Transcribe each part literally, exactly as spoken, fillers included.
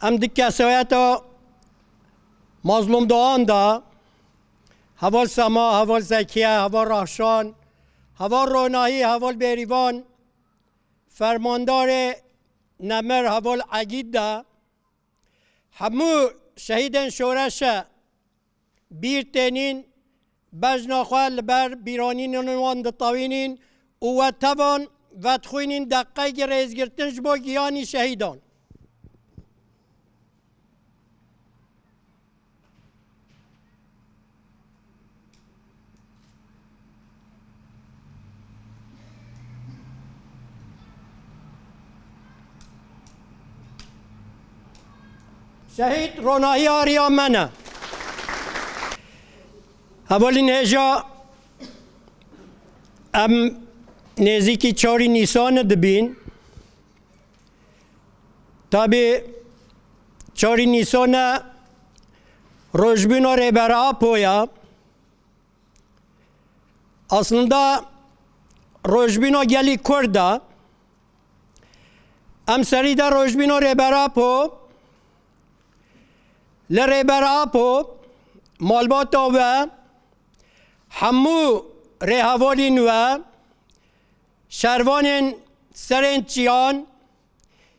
Em di kesayeta Mazlûm Doğan de, heval Sema, heval Zekiye, heval Rahşan, heval Ronahî, heval Bêrîvan, fermandarê nemir heval Egîd de, hemû şehîdên şoreşe bîr tênîn, bejna xwe li ber bîranînên wan ditewînîn û we tevan vedixwînîn deqeyekî rêzgirtin ji bo giyanî şehîdan. Şehîd Ronahî Ariya me ne. Hevalîn hêja em nêzîkî çarî Nîsanê dibîn. Tabî çarî Nîsanê rojbîna Rêber Apo ye. Aslında rojbîna gelî Kurd e. Em serî de rojbîna Rêber Apo, li Rêber Apo, malbata we, hemû rêhevalên we, şervanên serên çiyan,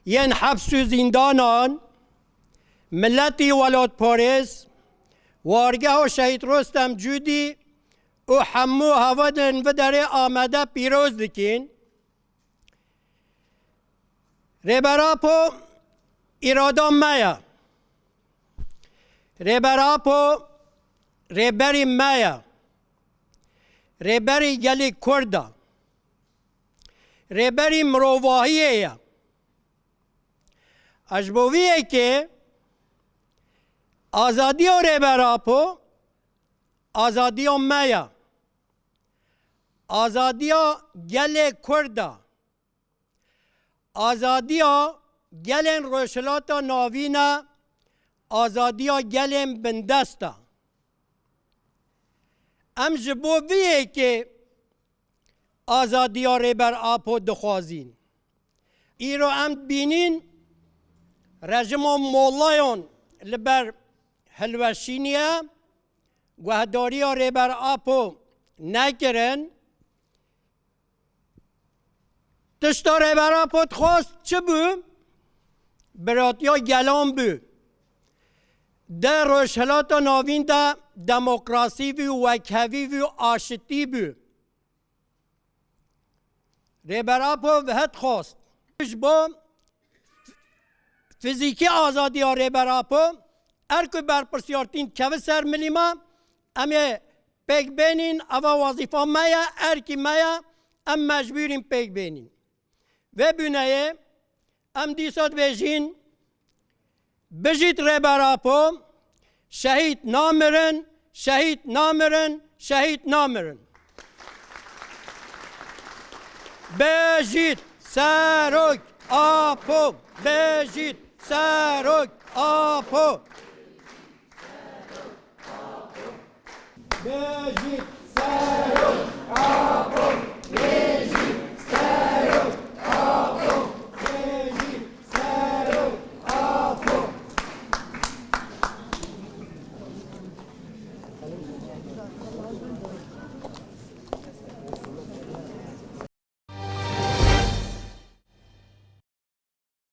yên heps û zîndanan, miletî welatparêz, wargeha Şehîd Rostem Cûdî û hemû hevalên vê derê amade pîroz dikin. Rêber Apo îrada me ye. Rêber Apo rêberî me ye. Rêberî gelî Kurd e. Rêberî mirovahiyê ye. Ez ji bo vî yekê azadiya Rêber Apo azadiya me ye. Azadiya gelê Kurd e. Azadiya gelên Rojhilata Navîn e. Azadiya gelên bindest e. Em ji bo vî yekê azadiya Rêber Apo dixwazîn. Îro em dibînin rejîma molayan li ber hilweşînê ye, guhdariya Rêber Apo nekirin. Tişta Rêber Apo dixwest çi bû? Biratiya gelan bû. Di Rojhilata Navîn de demokrasî bû, wekhevî bû, aşitî bû. Rêber Apo vê dixwest. Ji bo fizîkî azadiya Rêber Apo, er ku berpirsiyartî dikeve ser milî me, em ê pêk bênîn, eva wezîfa me ye, erkî me ye, em mecbûr în pêk bênîn. Vê bûneyê em dîsa dibêjin, Bijît Rêber Apo, şehîd namirin, şehîd namirin, şehîd namirin. Bijît Serok Apo, bijît Serok Apo. Bijît Serok Apo.